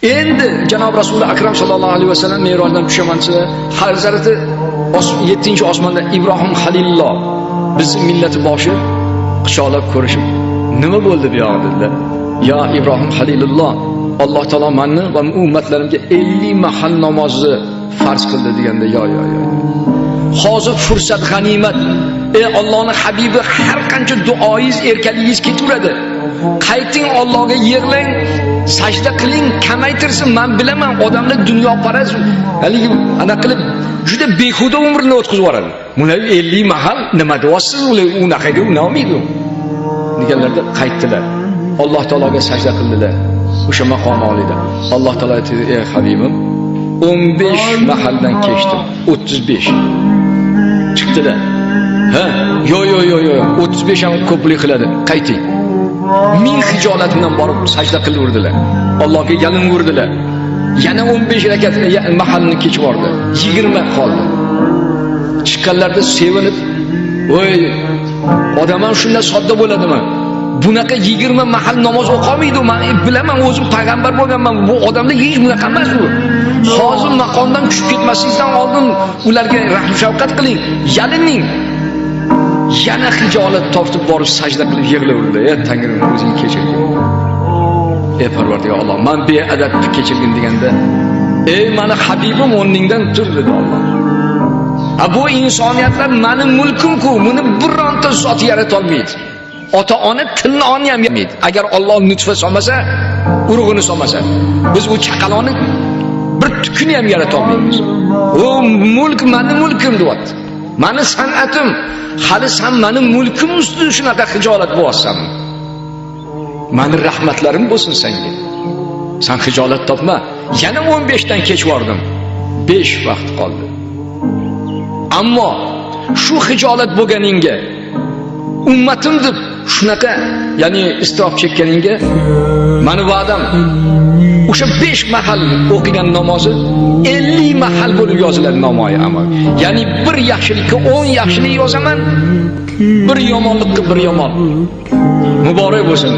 Endi janob Rasuli Akram sallallohu alayhi vasallam merojdan tushaman desa, Hazrati 7-osmonda Ibrohim Halilulloh bizni millati boshi quchoqlab ko'rishib, nima bo'ldi bu yoq dedilar. Ya Ibrohim Halilulloh, Alloh taolo meni va ummatlarimga 50 mahal namozni farz qildi deganda, yo yo yo. Hozir fursat g'animat. Ey Allohning habibi, har qancha duoyingiz, erkaligingiz ketaveradi. Qayting Allohga yig'lang, sajda qiling, kamaytirsin. Men bilaman, odamlar dunyoparast, haligi ana qilib juda behuda umrini o'tkazib yuboradi. Buni 50 mahal nima deyapsiz, ular unaqaga unaolmaydi. Deganlarda qaytdilar. Alloh taologa sajda qildilar. O'sha maqom olida. Alloh taolo aytdi: "Ey habibim, 15 mahaldan kechdim, 35." Chiqdilar. Ha, yo yo yo yo, 35 ham ko'plik qiladi. Qayting. Ming hijolat bilan borib sajda qilurdilar. Allohga yalinurdilar. Yana 15 rakat mahalni kechib yubordi. 20 qoldi. Chiqqanlarda sevinib, "Voy, odam ham shunday sodda bo'ladimi? Bunaqa 20 mahal namoz o'qolmaydi. Men bilaman, o'zim payg'ambar bo'lganman. Bu odamda hech bunaqa emas bu. Hozir maqomdan tushib ketmasingizdan oldin ularga rahm shafqat qiling, yalining." Yana hijolat tortib borib sajda qilib yig'laverdi. Ey Tangrim, o'zing kechirgin. Ey Parvardigor Alloh, men beadab kechirgin deganda, ey mani habibim, o'rningdan tur dedi Alloh. Ha, bu insoniyatlar mani mulkim-ku, buni bironta zot yarata olmaydi. Ota-ona tirnog'ini ham yemaydi. Agar Alloh nutfa solmasa, urug'ini solmasa, biz u chaqaloqni bir tukini ham yarata olmaymiz. U mulk mani mulkim deyapti. Mani san'atim, hali san mani mulkim ustida shunaqa hijolat bo'lyapsan. Mani rahmatlarim bo'lsin senga. Sen hijolat topma. Yana 15 dan kech bordim. 5 vaqt qoldi. Ammo shu hijolat bo'lganingga, ummatim deb shunaqa, ya'ni iztirob chekkaningga mani va'dam, o'sha 5 mahal o'qigan namozi 50 mahal bo'lib yoziladi nomoi amal. Ya'ni bir yaxshilikka 10 yaxshilik yozaman, bir yomonlikka bir yomon. Muborak bo'lsin.